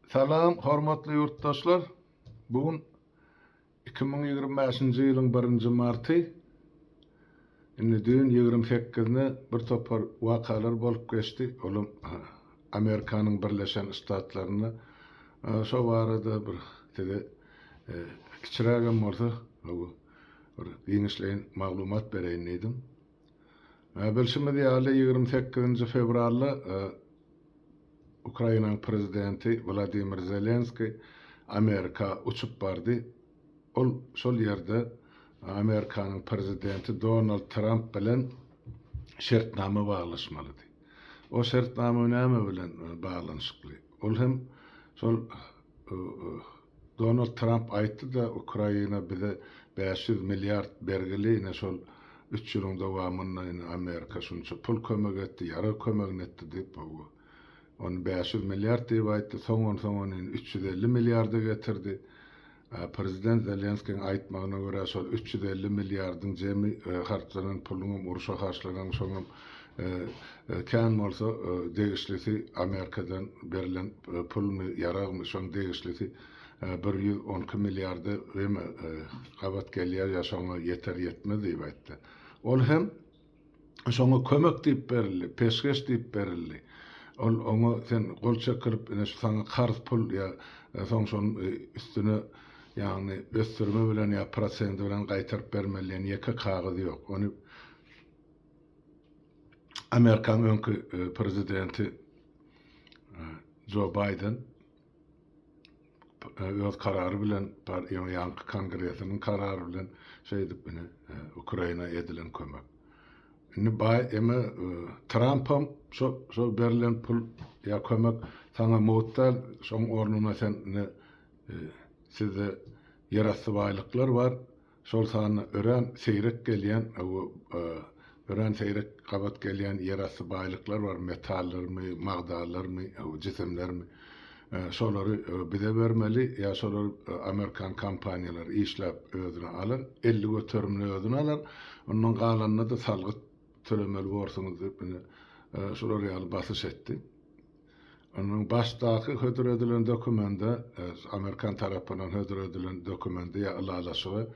Salam hormatly ýurtdaşlar! Bu gün 2025-nji ýylyň birinji marty. Indi düýn 28-ine bir topar wakalar bolup geçdi. Olam Amerikanyň Birleşen Ştatlarynda. Şo barada bir size kiçirägem bolsa bir giňişleýin maglumat bereýin diýdim. Bilşimiz ýaly, 28-nji fewralda Ukrainanyň prezidenti Wladimir Zelenskiý Amerika uçup bardy. Ol şol ýerde Amerikanyň prezidenti Donald Tramp bilen şertnama baglaşmalydy. O şertnama näme bilen baglanyşykly? Ol hem şol Donald Tramp aýtdy-da, Ukraina bize 500 milliard bergili, ine şol üç ýylyň dowamynda ine Amerika şunça pul kömek etdi, ýarag kömegini etdi diýip, ony 500 milliard diýip aýtdy, soň onsoň ony indi 350 milliarda getirdi. Prezident Zelenskiň aýtmagyna görä, şol 350 milliardyň jemi harçlanan puluňam, urşa harçlanan şoňam kän bolsa degişlisi Amerikadan berlen pulmy, ýaragmy, şoň degişlisi 112 milliarda eme gabat gelýär ýa şoňa ýeter-ýetmez diýip aýtdy. Ol hem şoňa kömek diýip berildi, peşgeş diýip berildi. Ol oňa sen gol çekilip, ine şu saňa karz pul ýa soň şonuň üstüne ýagny ösdürme bilen ýa prosendi bilen gaýtaryp bermeli diýen ýeke kagyz ýok. Ony Amerikanyň öňki prezidenti Jo Baýden öz karary bilen, ýaňky kongresiniň karary bilen şeýdip ine Ukraina edilen kömek. Indi baý eme Trampam şo şo berlen pul ýa kömek saňa mugt däl, şoň ornuna sen ine sizde ýerasty baýlyklar bar, Şol sanda örän seýrek gelýän we örän seýrek gabat gelýän ýerasty baýlyklar bar, metallarmy, magdanlarmy, jisimlermi. Şolary bize bermeli ýa şolary amerikan kompaniýalary işläp özüne alar, 50 göterimini özüne alar, ondan galanyna-da salgyt tölemeli borsuňyz diýip ine şular ýaly basyş etdi. Onuň başdaky hödür edilen dokumende, amerikan tarapyndan hödür edilen dokumende ýa ylalaşyga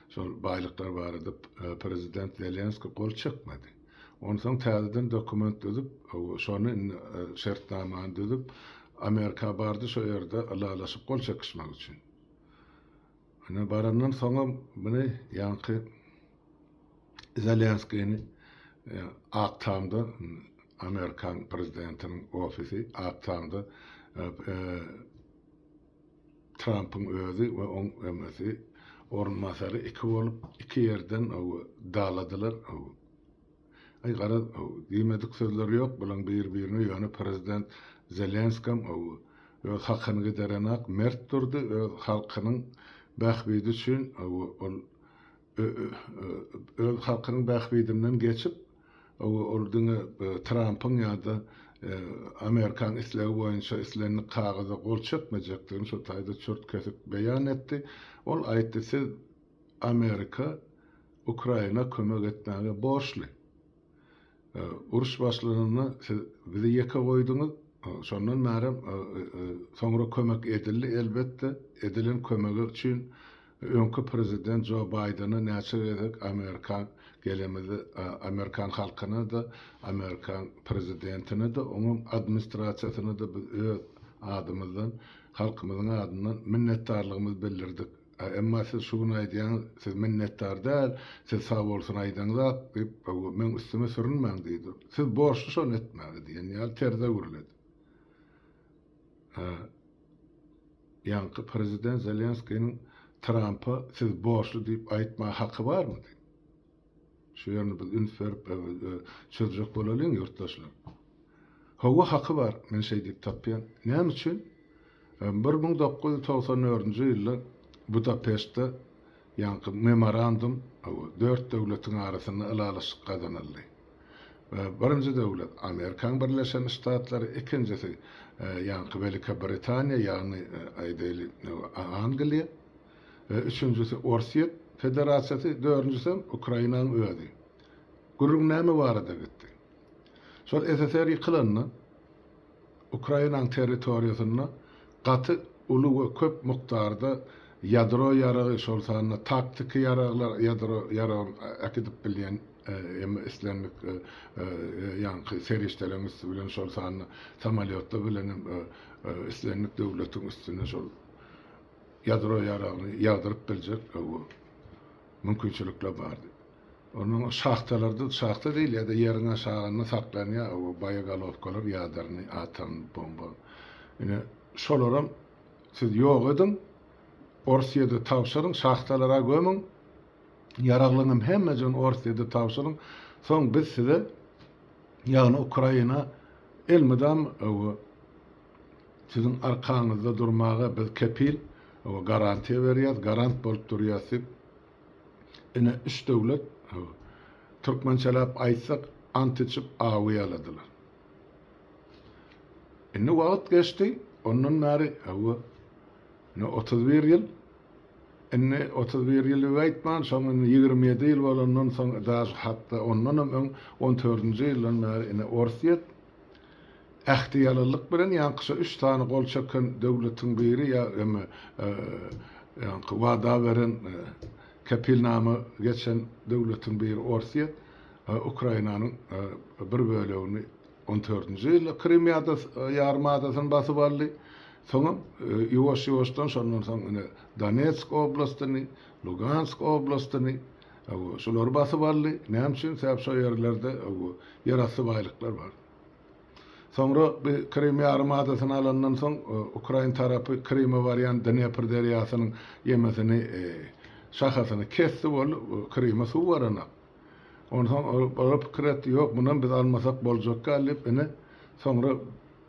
şol baýlyklar barada prezident Zelenskiý gol çekmedi. Onsoň täzeden dokument düzüp, şony indi şertnamany düzüp, Amerika bardy şo ýerde ylalaşyp gol çekişmek üçin. Ine barandan soňam muny ýaňky Zelenskini Ak Tamda Amerikan prezidentiniň ofisi Ak Tamda Trampyň özi we oň emesi orunbasary iki bolup iki ýerden daladylar. Aý garaz diýmedik sözleri ýok bulaň bir birine ýöne prezident Zelenskam öz hakyny giderenak mert durdy öz halkynyň bähbidi üçin ol öz halkynyň bähbidinden geçip ol diňe Trampyň ýa-da Amerikaň islegi boýunça islendik kagyza gol çekmejekdigini şo taýda çürt-kesik beýan etdi. Ol aýtdy siz Amerika Ukraina kömek etmäge borçly. Uruş başlananda siz bizi ýeke goýduňyz, şondan bärem soňra kömek edildi, elbetde, edilen kömegi üçin öňki prezident Jo Baýdena näçe gezek amerikan gelemizde amerikan halkyna-da, amerikan prezidentine-de, onuň administrasiýasyna-da biz öz adymyzdan, halkymyzyň adyndan minnetdarlygymyzy bildirdik. Emma siz şu gün aýdýaňyz, siz minnetdar däl, siz sag bolsun aýdaňzak diýip, meň üstüme sürünmäň diýdi. Siz borçly şony etmäge diýen ýaly terzde gürledi. Ýaňky prezident Zelenskiniň Trampa siz borçly diýip aýtmaga haky barmydy? Şu ýerini biz üns berip çözjek bolalyň ýurtdaşlar. Hawa haky bar, men şeý diýip tapýan. Näme üçin? 1994-nji ýylda Budapeştde ýaňky memorandum dört döwletiň arasynda ylalaşyk gazanyldy. Birinji döwlet Amerikanyň Birleşen Ştatlary, ikinjisi ýaňky Welikobritaniýa, ýagny aýdaýly Angliýa. Üçünjisi Orsýet Federasiýasy, dördünjisem Ukrainanyň özi. Gürrüň näme barada gitdi? Şol SSR ýykylanda Ukrainanyň territoriýasynda gaty uly we köp mukdarda ýadro ýaragy, şol sanda taktiki ýaraglar, ýadro ýaragyny äkidip bilýän hem islendik ýaňky serişdeleriň üsti bilen, şol sanda samolýotlar bilen hem islendik döwletiň üstüne şol ýadro ýaragyny ýagdyryp biljek mümkinçilikler bardy. Onuň şahtalarda, şahta diýilýär-de, ýeriň aşagynda saklanýar o boýegolovkalar, ýadernyý atom bomba. Ine, şolaram siz ýok ediň, Orsýede tabşyryň, şahtalara gömüň, ýaraglaryňam hemmejigini Orsýede tabşyryň, soň biz size, ýagny Ukraina elmydam o siziň arkaňyzda durmaga biz kepil, o garantiýa berýäs, garant bolup durýas diýip, Ine üç döwlet, türkmençeläp aýtsak, ant içip awy ýaladylar. Indi wagt geçdi, ondan bäri, hawa, ine 31 ýyl. Indi 31 ýyl diýip aýtman, soň indi 27 ýyl bolandan soň, daže hatda ondanam öň, 14-nji ýyldan bäri ine Orsýet ähtiýalylyk bilen ýaňky şo üç sany gol çeken döwletiň biri ýa eme ýaňky wada beren kepilnama geçen döwletiň biri Orsýet Ukrainanyň bir bölegini on dördünji ýylda Krym ýarym adasyny basyp aldy. Soňam ýuwaş-ýuwaşdan şondan soň ine Donetsk oblastyny, Lugansk oblastyny şulary basyp aldy. Näme üçin? Sebäp şo ýerlerde ýerasty baýlyklar bar. Soňra bu Krym ýarym adasyny alandan soň ukrain tarapy Kryma barýan Dnepr derýasynyň ýemesini, şahasyny kesdi boldy, Kryma suw baranok. Onsoň olar pikir etdi, ýok, munam biz almasak boljak däl diýip, ine, soňra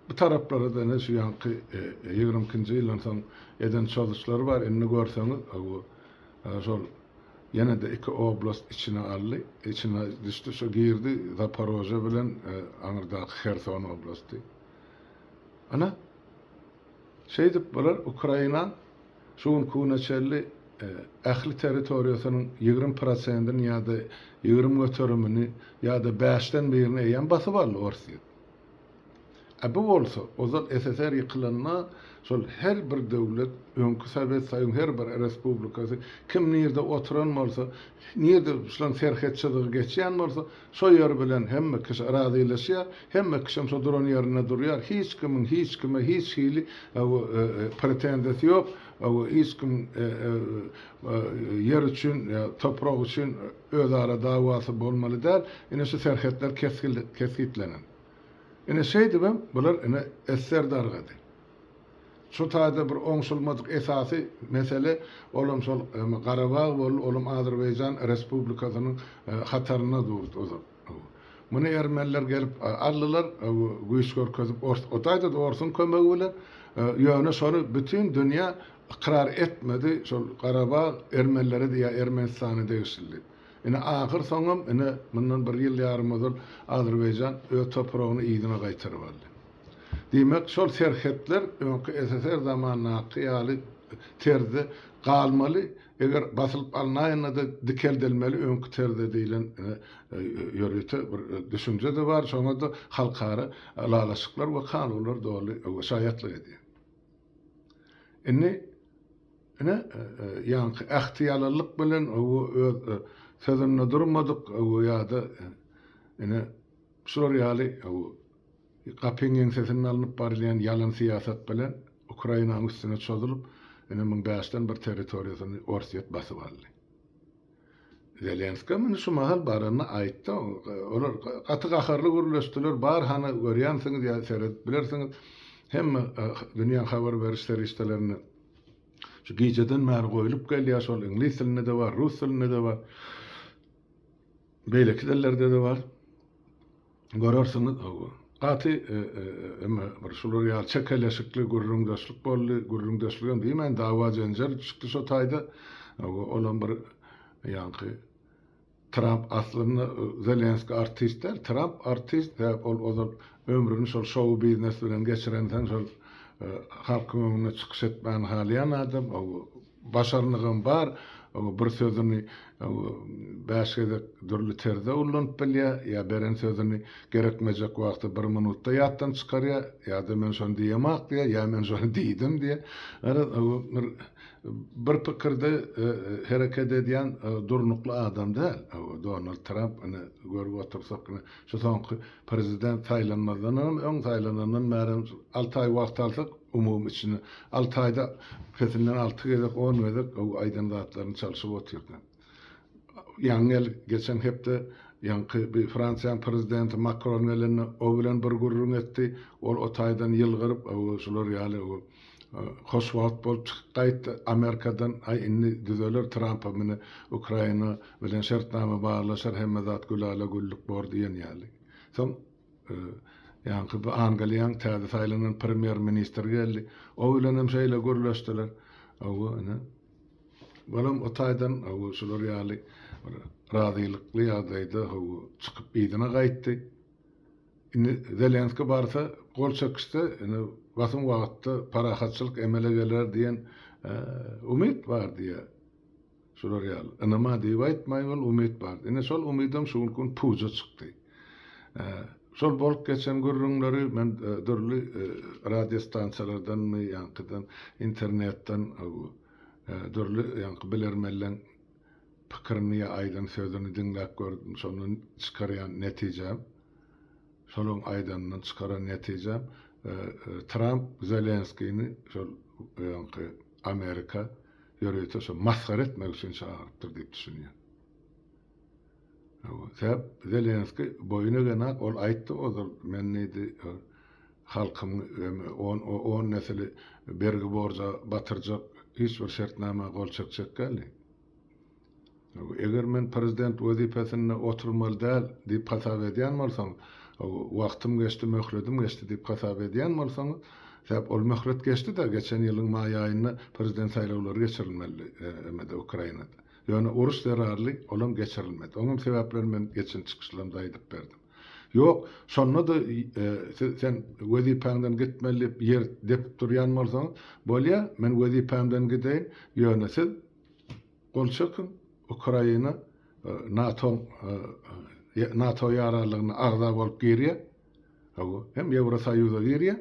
bu taraplara-da ine şu ýaňky 22-nji ýyldan soň eden çozuşlary bar, indi görseňiz, şol Ýene-de iki oblast içine aldy. Içine düşdi, şo girdi Zaporožýe bilen aňyrdaky Herson oblasty. Ana, şeýdip bular Ukraina şu günki güne çenli ähli territoriýasynyň 20 prosentini ýa-da 20 göterimini ýa-da bäşden birini eýýäm basyp aldy Orsýet. A bu bolsa, ozal SSR ýykylanda şol her bir döwlet, öňki Sowet Soýuzyň her bir respublikasy kim nirde oturan bolsa, nirde şolaň serhet çyzygy geçýän bolsa, şo ýer bilen hemme kişi razylaşýar, hemme kişem şo duran ýerinde durýar, hiç kimiň hiç kime hiç hili pretenziýasy ýok, hiç kim ýer üçin ýa toprak üçin özara dawasy bolmaly däl, ine şu serhetler kesgitlenen. Ine şeýdibem bular ine SSR dargady. Şu taýda bir oňşulmadyk esasy mesele olam şol Garabag boldy, olam Azerbaýjan Respublikasynyň hatarynda durdy ozal. Muny ermeniler gelip aldylar, güýç görkezip ors, o taýda-da orsuň kömegi bilen, ýöne şony bütin dünýä ykrar etmedi, şol Garabag ermenilere ýa Ermenistana degişli diýip. Ine ahyr soňam ine mundan bir ýyl ýarym ozal Azerbaýjan öz topragyny yzyna gaýtaryp aldy. Diýmek şol serhetler öňki SSR zamanyndaky ýaly terzde galmaly, eger basylyp alnaýanda-da dikeldelmeli öňki terzde diýlen ine ýörite bir düşünje-de bar, şoňa-da halkara ylalaşyklar we kanunlar doly şaýatlyk edýär. Indi Ine, ýaňky ähtiýalylyk bilen öz sözünde durmadyk ýa-da ine, şular ýaly gapyň ýeňsesinde alnyp barylýan ýalan syýasat bilen Ukrainanyň üstüne çozulyp, ine, muň bäşden bir territoriýasyny Orsýet basyp aldy. Zelenska muny şu mahal baranda aýtdy. Olar gaty gaharly gürleşdiler. Bar hany görýänsiňiz ýa seredip bilersiňiz. Hemme dünýäň habar beriş serişdelerinde şu gijeden bäri goýlup gelýär. Şol iňlis dilinde-de bar, rus dilinde-de bar. Beýleki dillerde-de bar. Görersiňiz, gaty eme bir şular ýaly çekeleşikli gürrüňdeşlik boldy. Gürrüňdeşligem diýmän, dawa-jenjel çykdy şo taýda. Olam bir ýaňky Tramp aslynda Zelenski artist däl, Tramp artist, sebäp ol ozal ömrüni şol şou-biznes bilen geçirensoň şol halkyň öňünde çykyş etmäni halaýan adam. Başarnygam bar, bir sözüni. Bäş gezek dürli terzde ullanyp bilýär, ýa beren sözüni gerekmejek wagty bir minutda ýatdan çykarýar, ýa-da men şony diýemak diýýär, ýa men şony diýdim diýýär. Garaz, bir bir pikirde hereket edýän durnukly adam däl. Donald Tramp ine görüp otursak ine şu soňky prezident saýlanmazdanam öň saýlanandan bärem alty aý wagt alsak umumy içinde alty aýda pesinden alty gezek on gezek aýdan zatlaryny çalşyp otyrdy. Ýaňy gel geçen hepde ýaňky bir Fransiýanyň prezidenti Makron gelende o bilen bir gürrüň etdi. Ol o taýdan ýylgyryp şular ýaly hoşwagt bolup çykyp gaýtdy Amerikadan aý indi düzeler Trampa mine Ukraina bilen şertnama baglaşar hemme zat gülala güllük bor diýen ýaly. Soň ýaňky bu Angliýaň täze saýlanan premýer ministri geldi. O bilenem şeýle gürleşdiler. Hawa ine. Olam o taýdan hawa şular ýaly bir razylykly ýagdaýda hawa çykyp yzyna gaýtdy. Indi Zelenski barsa gol çekişse indi basym wagtda parahatçylyk emele geler diýen umyt bar diýýär. Şular ýaly. Ynama diýip aýtmaýyn ol umyt bar. Ine şol umydam şu günki gün puja çykdy. Şol bolup geçen gürrüňleri men dürli radiostansiýalardanmy ýaňkydan internetden dürli ýaňky bilermenleň pikirini ýa aýdan sözüni diňläp gördüm. Şondan çykarýan netijäm, şolaryň aýdanyndan çykaran netijäm Tramp Zelenskini şol ýaňky Amerika ýörite şo masgara etmek üçin çagyrypdyr diýip düşünýän. Sebäp Zelenskiý boýun egenak, ol aýtdy ozal men diýdi halkymy on on nesili bergi borja batyrjak hiç bir şertnama gol çekjek däl diýdi. Eger men prezident wezipesinde oturmaly däl diýip hasap edýän bolsaň, wagtym geçdi, möhledim geçdi diýip hasap edýän bolsaňyz, sebäp ol möhlet geçdi-de, geçen ýylyň maý aýynda prezident saýlawlary geçirilmelidi emede Ukrainada. Ýöne uruş zerarly olam geçirilmedi. Oňam sebäplerini men geçen çykyşlarymda aýdyp berdim. Ýok, şonda-da siz sen wezipäňden gitmeli diýip ýer depip durýan bolsaňyz, bolýa, men wezipämden gideýin, ýöne siz Gol çekiň, Ukraina NATO-nyň NATO ýaranlygyna agza bolup girýär. Hawa, hem Ýewrosoýuza girýär.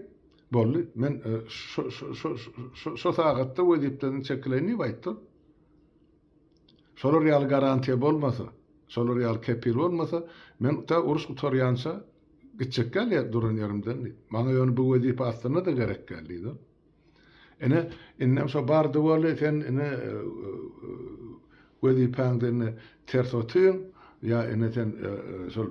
Boldy. Men şo şo şo şo şo sagatda wezipeden çekileýin diýip aýtdy ol. Şolar ýaly garantiýa bolmasa, şolar ýaly kepil bolmasa, men tä uruş gutarýança gitjek däl ýa duran ýerimden diýip. Maňa ýöne bu wezipe aslynda-da gerek däl diýdi ol. Ine, indem şo bardy weli, sen ine wezipäňde indi ters otyň, ýa ine sen şol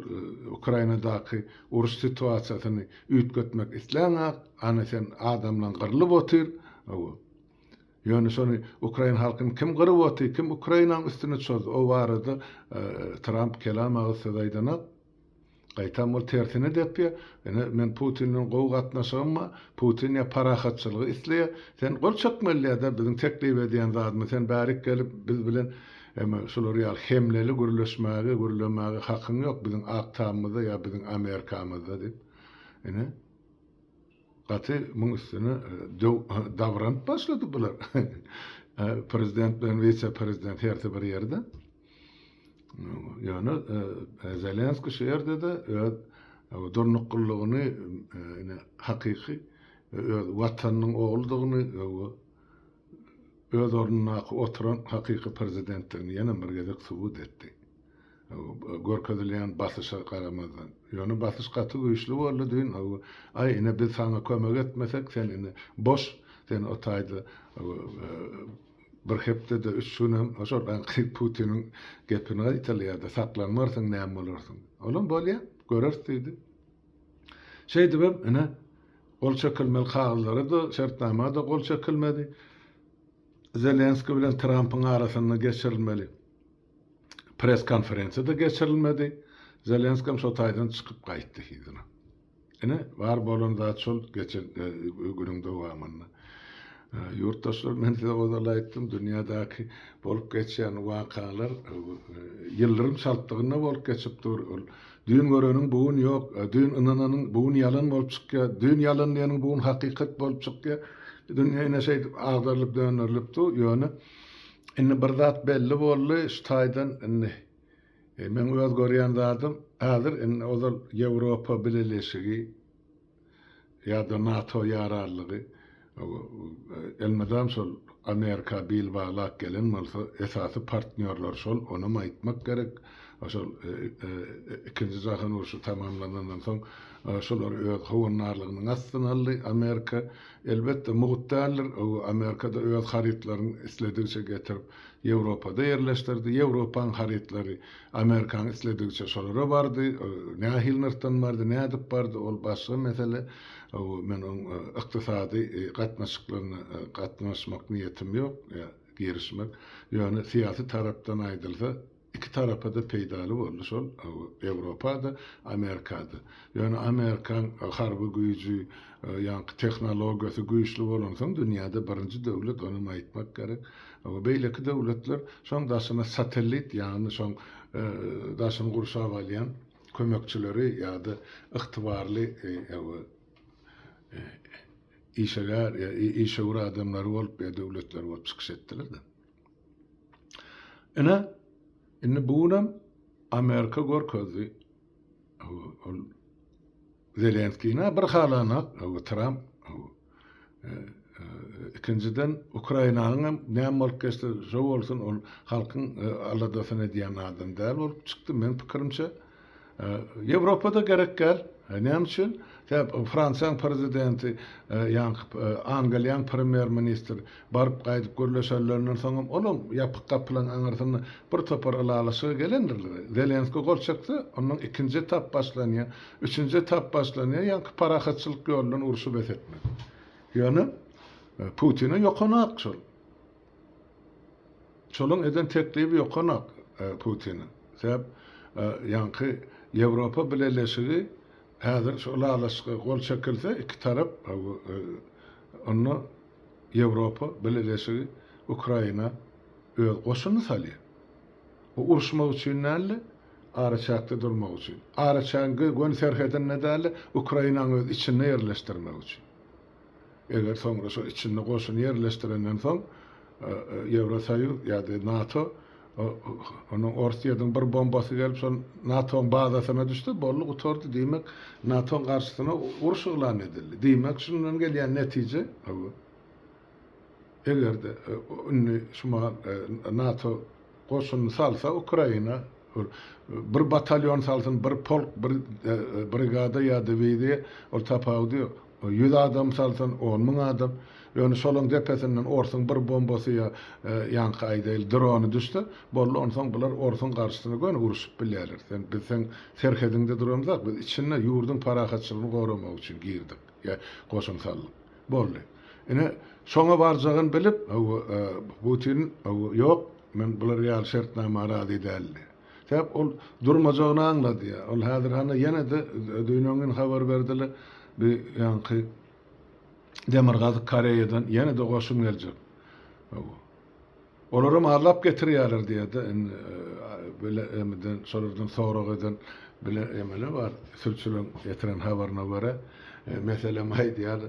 Ukrainadaky uruş situasiýasyny üýtgetmek isläňak, ana sen adamlaň gyrlyp otyr. Hawa. Ýöne şony ukrain halkyny kim gyryp otyr, kim Ukrainaň üstüne çozdy, o barada Tramp kelam agyz söz aýdanak. Gaýtam ol tersine depýär, Ine, men Putin bilen gowy gatnaşygym bar, Putin ýa parahatçylygy isleýär, sen gol çekmeli diýýär-de, biziň teklip edýän zadymyz, sen bärik gelip biz bilen eme şular ýaly hemleli gürleşmäge, gürlemäge hakyň ýok biziň Ak Tamymyzda ýa biziň Amerikamyzda diýip, ine, gaty muň üstüne döw dabranyp başlady bular. Prezident bilen wise-prezident hersi bir ýerde. Ýöne Zelenskiý şu ýerde-de öz durnuklylygyny ine hakyky öz watanynyň ogludygyny öz ornundaky oturan hakyky prezidentdigini ýene bir gezek subut etdi. Görkezilýän basyşa garamazdan. Ýöne basyş gaty güýçli boldy düýn. Aý ine biz saňa kömek etmesek sen ine boş sen o taýda Bir hepdede üç günem şol aňky Putiniň gepini gaýtalaýardy, saklanmarsyň näme bolarsyň. Olam bolýa, göreris diýdi. Şeýdibem ine gol çekilmeli kagyzlara-da, şertnama-da gol çekilmedi. Zelenskiý bilen Trampyň arasynda geçirilmeli press konferensiýa-da geçirilmedi. Zelenskiýem şo taýdan çykyp gaýtdy yzyna. Ine, bar bolan zat şol geçen günüň dowamynda. Ýurtdaşlar, men size ozal aýtdym, dünýädäki bolup geçýän wakalar ýyldyrym çaltlygynda bolup geçip dur. Ol düýn göreniň bu gün ýok, düýn ynananyň bu gün ýalan bolup çykýar, düýn ýalan diýeniň bu gün hakykat bolup çykýar. Dünýä ine şeýdip agdarylyp dönderilip dur, ýöne. Indi bir zat belli boldy, şu taýdan indi meň öz görýän zadym, häzir indi ozal Ýewropa Bileleşigi ýa-da NATO ýararlygy elmydam şol Amerika bil baglap gelen bolsa, esasy partnýorlar şol, onam aýtmak gerek. Şol Ikinji jahan urşy tamamlanandan soň şolar öz howandarlygynyň astyna aldy Amerika. Elbetde, mugt däldir. Amerika-da öz harytlaryny isledigiçe getirip, Ýewropada ýerleşdirdi. Ýewropaň harytlary Amerikaň isledigiçe şolara bardy. Nähili nyrhdan bardy, nädip bardy, ol başga mesele. Men oň ykdysady gatnaşyklaryna gatnaşmak niýetim ýok, ýa girişmek. Ýöne syýasy tarapdan aýdylsa, Iki tarapa-da peýdaly boldy şol, Ýewropa-da, Amerika-da. Ýöne Amerikaň harby güýji, ýaňky tehnologiýasy güýçli bolansoň dünýäde birinji döwlet, onam aýtmak gerek. Beýleki döwletler şoň daşyna satellit, ýagny şoň daşyny gurşap alýan kömekçileri ýa-da ygtybarly işegär ýa işewür adamlary bolup ýa döwletler bolup çykyş etdiler-de. Ine, indi bu günem Amerika görkezdi. Ol Zelenskini bir halanak, Tramp. Ikinjiden Ukrainanyň hem näme bolup geçse şo bolsun, ol halkyň aladasyny edýän adam däl bolup çykdy, meň pikirimçe. Ýewropada gerek däl. Näme üçin? Sebäp Fransiýanyň prezidenti, ýaňky Angliýanyň premýer-ministri baryp gaýdyp gürleşenlerinden soňam olam ýapyk gapylaryň aňyrsynda bir topar ylalaşyga gelendirler. Zelenskiý gol çekse, ondan ikinji etap başlanýar, üçünji etap başlanýar, ýaňky parahatçylyk ýoly bilen urşy bes etmek. Ýöne Putine ýokanak şol. Şolaň eden teklibi ýokanak Putine. Sebäp ýaňky Ýewropa Bileleşigi häzir şu ylalaşyga gol çekilse iki tarap onda Ýewropa Bileleşigi Ukraina öz goşunyny salýar. Bu uruşmak üçin däldi, araçäkde durmak üçin. Araçägiň göni serhedinde däldi, Ukrainanyň öz içinde ýerleşdirmek üçin. Eger soňra şo içinde goşun ýerleşdirenden soň Ýewrosoýuz ýa-da NATO onuň Orsýetiň bir bombasy gelip şol NATO-nyň bazasyna düşse boldy gutardy diýmek NATO-nyň garşysyna uruş yglan edildi. Diýmek şundan gelýän netije eger-de indi şu mahal NATO Goşunyny salsa Ukraina bir batalýon salsyn, bir polk, bir brigada ýa diwiziýa, ol tapawudy ýok. 100 adam salsyn, 10 müň adam. Ýöne şolaň depesinden orsuň bir bombasy ýa ýaňky aýdaýly drony düşse, boldy, onsoň bular orsuň garşysyna göni uruşyp bilýärler. Sen biz seň serhediňde duramzok, biz içinde ýurduň parahatçylygyny goramak üçin girdik ýa goşun saldyk. Boldy. Ine, şoňa barjagyny bilip, hawa, Putin, hawa, ýok, men bular ýaly şertnama razy däl diýýär. Sebäp ol durmajagyny aňladýar. Ol häzir hany ýene-de düýn-öňňin habar berdiler, bi ýaňky Demirgazyk Koreýadan ýene-de goşun geljek. Hawa. Olaram arlap getirýärler diýýär-de, indi bile emeden şolardan sorag eden bile emele bar, sülçüleň getiren habaryna görä, meselem aýdýar,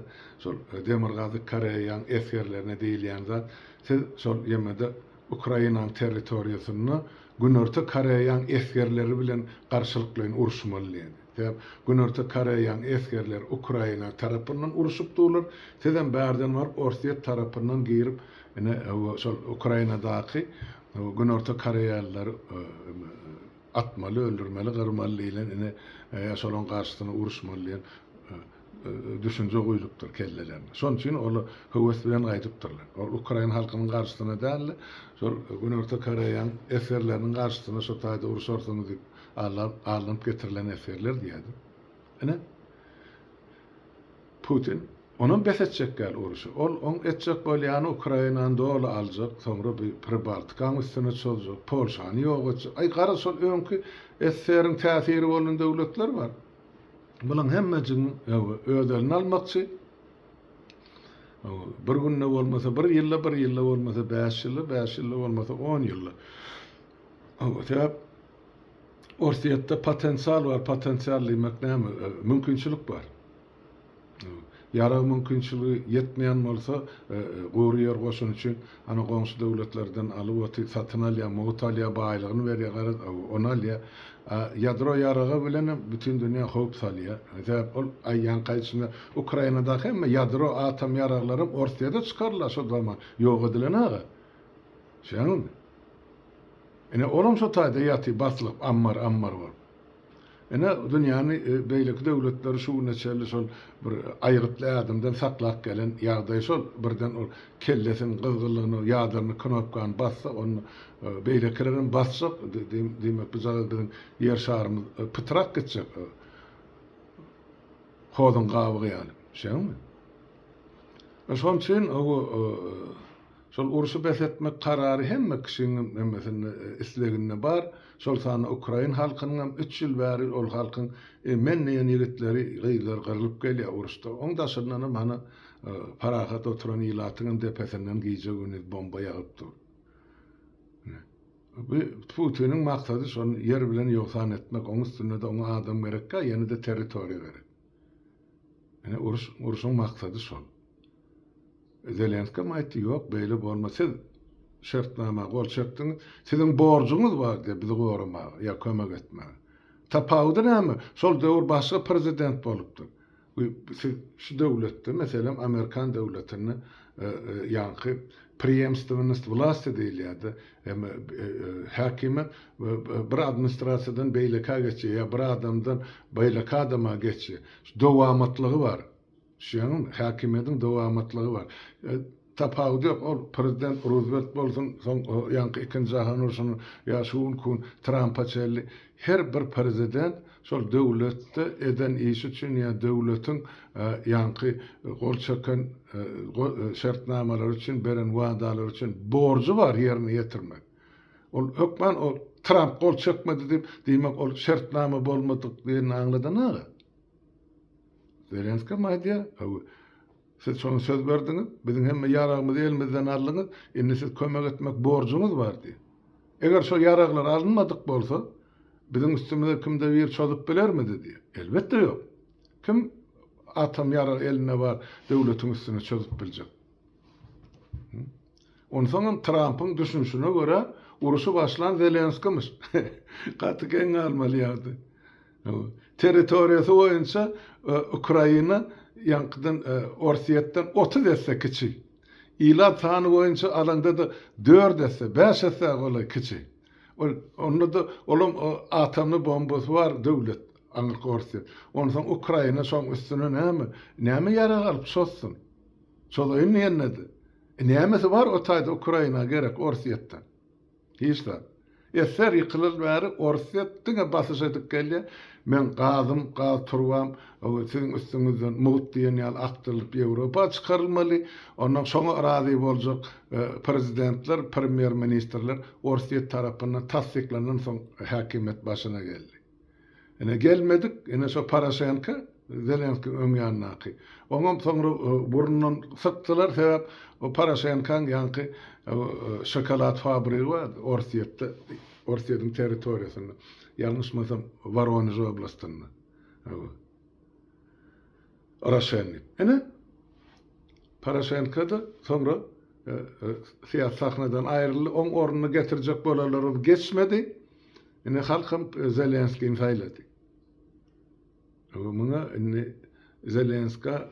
şol Demirgazyk Koreýaň esgerlerine diýilýän zat, siz şol ýemede Ukrainanyň territoriýasynda Günorta Koreýaň esgerleri bilen garşylyklaýyn uruşmaly diýýär. Sebäp Günorta Koreýaň esgerleri Ukraina tarapyndan uruşyp durlar, sizem bärden baryp Orsýet tarapyndan girip Ine, şol Ukrainadaky Günorta koreýalylary atmaly, öldürmeli, gyrmaly diýlen, ine, ýa şolaryň garşysyna uruşmaly diýen düşünje guýlupdyr kellelerine. Şonuň üçin olar höwes bilen gaýdypdyrlar. Ol ukrain halkynyň garşysyna däl-de, şol Günorta Koreýanyň esgerleriniň garşysyna şo taýda uruşarsyňyz diýip alnyp getirilen esgerler diýýärdi. Ine, Putin onam bes etjek däl uruşy. Ol oň etjek bolýany Ukrainany doly aljak, soňra bi Pribaltikaň üstüne çozjak, Polşany ýok etjek. Aý garaz şol öňki SSR-iň täsiri bolan döwletler bar. Bulaň hemmejigini öz eline almakçy. Bir günde bolmasa bir ýylda, bir ýylda bolmasa bäş ýylda, bäş ýylda bolmasa on ýylda. Sebäp Orsýetde potensial bar, potensial diýmek näme? Mümkinçilik bar. Ýarag mümkinçiligi ýetmeýän bolsa, gury ýer goşuny üçin ana goňşy döwletlerden alyp otyr, satyn alýar, mugt alýar, baýlygyny berýär, garaz, ony alýar. A ýadro ýaragy bilenem bütin dünýä howp salýar. Sebäp ol aýýanka içinde Ukrainadaky hemme ýadro, atom ýaraglaram Orsýede çykarylar şo zaman. Ýok edilen aga. Şeňmi? Ine olam şo taýda ýatyr baslyp ammar ammar bolup. Ine dünýäni beýleki döwletleri şu güne çenli şol bir aýgytly ädimden saklap gelen ýagdaý şol birden ol kellesiniň gyzgynlygyna ýadrny knopkany bassa onda beýlekilerem basjak diýmek bujagaz biziň ýer şarymyz pytrak gitjek hozuň gabygy ýaly. Şeňmi? Şonuň üçin Şol urşy bes etmek karary hemme kişiňem hemmesinde isleginde bar, şol sanda ukrain halkynyňam üç ýyl bäri ol halkyň men diýen ýigitleri, gyzlary gyrlyp gelýär uruşda. Oň daşyndanam hany parahat oturan ilatyňam depesinden gije-gündiz bomba ýagyp dur. Ine. Bu Putiniň maksady şony ýer bilen ýogsan etmek, oň üstünde-de oňa adam gerekkä, ýene-de territoriýa gerek. Ine uruş, urşuň maksady şol. Zelenskem aýtdy, ýok, beýle bolmaz, siz şertnama gol çekdiňiz, siziň borjuňyz bar diýip bizi goramaga ýa kömek etmäge. Tapawudy näme? Şol döwür başga prezident bolupdyr. Siz şu döwletde, meselem, amerikan döwletinde ýaňky preemstwennost wlasti diýilýärdi. Hem häkimiýet bir administrasiýadan beýlekä geçýär ýa bir adamdan beýleki adama geçýär. Dowamatlygy bar. Şeýleňmi? Häkimiýetiň dowamatlygy bar. Tapawudy ýok, ol prezident Ruzwelt bolsun, soň ýaňky ikinji jahan urşuny ýa şu günki gün Trampa çenli her bir prezident şol döwletde eden işi üçin ýa döwletiň ýaňky gol çeken şertnamalary üçin beren wadalary üçin borjy bar ýerine ýetirmek. Ol hökman ol Tramp gol çekmedi diýip, diýmek ol şertnama bolmadyk diýenini aňladan-a. Zelenskem aýdýar, Hawa, siz şoňa söz berdiňiz, biziň hemme ýaragymyzy elimizden aldyňyz, indi siz kömek etmek borjuňyz bar diýip. Eger şo ýaraglar alynmadyk bolsa, biziň üstümize kimde bir çozup bilermidi diýip. Elbetde ýok. Kim atom ýaragy elinde bar döwletiň üstüne çozup biljek? Onsoňam Trampyň düşünişine görä, uruşy başlan Zelenskimyş. Gaty geň galmaly ýagdaý. Territoriýasy boýunça Ukraina ýaňkydan Orsýetden 30 esse kiçi. Ilat sany boýunça alaňda-da 4 esse, 5 esse golaý kiçi. Ol onda-da olam atomny bombasy bar döwlet aňyrky Orsýet. Onsoň Ukraina şoň üstüne näme, näme ýarag alyp çozsun? Çozaýyn diýende-de. Nämesi bar o taýda Ukraina gerek Orsýetden? Hiç zat. Esser ýykylyl bäri Orsýet diňe basyş edip gelýär. Meň gazym, gaz turbam siziň üstüňizden mugt diýen ýaly akdyrylyp Ýewropa çykarylmaly. Ondan şoňa razy boljak prezidentler, premýer ministrler Orsýet tarapyndan tassyklanan soň häkimiýet başyna geldi. Ine gelmedik, ine şo Poroşenko, Zelenskiň öň ýanyndaky. Oňam soňra burnundan sykdylar, sebäp o Poroşenkoň ýaňky şokolad fabrigi bardy Orsýetde, Orsýetiň territoriýasynda. Ýalňyşmasam Woronež oblastynda. Roşen diýip. Ine Poroşenko-da soňra syýasy sahnadan aýryldy. Oň ornuna getirjek bolanlar geçmedi. Indi halkam Zelenskini saýlady. Muňa indi Zelenska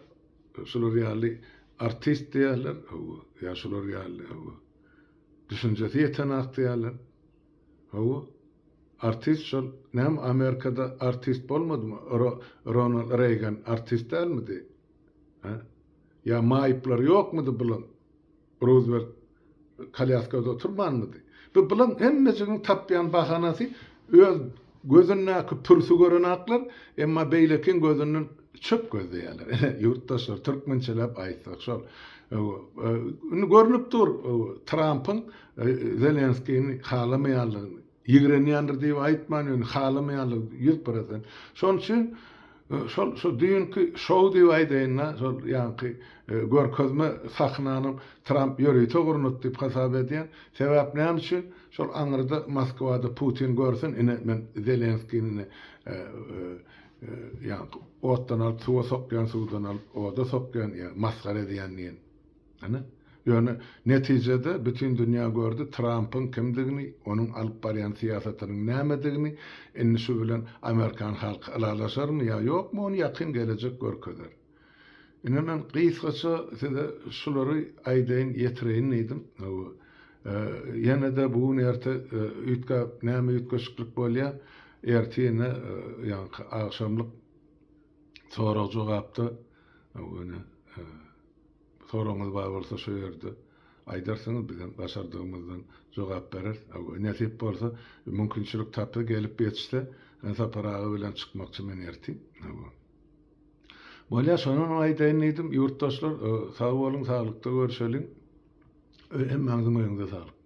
şular ýaly artist diýerler, hawa, ýa şular ýaly, hawa, düşünjesi ýetenak diýerler. Hawa, artist şol, näme Amerikada artist bolmadymy? Ronald Reýgan artist dälmidi? Hä? Ýa maýyplary ýokmudy bulaň? Ruzwelt kolýaskada oturmanmydy? Bu bulaň hemmejigiň tapýan bahanasy öz gözündäki pürsi görenaklar, emma beýlekiň gözünden çöp gözleýärler. Ine, ýurtdaşlar, türkmençeläp aýtsak şol. Indi görnüp dur, Trampyň Zelenskini halamaýanlygyny. Ýigrenýändir diýip aýtman ýöne halamaýanlygy 100%. Şonuň üçin şol şu düýnki şou diýip aýdaýyn-da, şol ýaňky görkezme sahnanyň Tramp ýörite gurnady diýip hasap edýän. Sebäp näme üçin? Şol aňyrda Moskwada Putin görsün, ine men Zelenskini ine. Ýaňky otdan alyp suwa sokýan, suwdan alyp oda sokýan, ýa masgara edýän diýen. Ine. Ýöne netijede bütin dünýä gördi Trampyň kimdigini, onuň alyp barýan syýasatynyň nämedigini, indi şu bilen amerikan halky ylalaşarmy ýa ýokmy ony ýakyn gelejek görkezer. Ine men gysgaça size şulary aýdaýyn, ýetireýin diýdim. Ýene-de bu gün erte üýtgäp näme üýtgeşiklik bolýar, ertir ine ýaňky agşamlyk sorag-jogapda ine soragyňyz bar bolsa şu ýerde aýdarsyňyz, bizem başardygymyzdan jogap bereris. Nesip bolsa, mümkinçilik tapsa gelip ýetişse, Sapar aga bilen çykmakçy men ertir. Bolýa şonam aýdaýyn diýdim ýurtdaşlar sag boluň saglykda görşeliň hemmäňiziň öýüňize saglyk.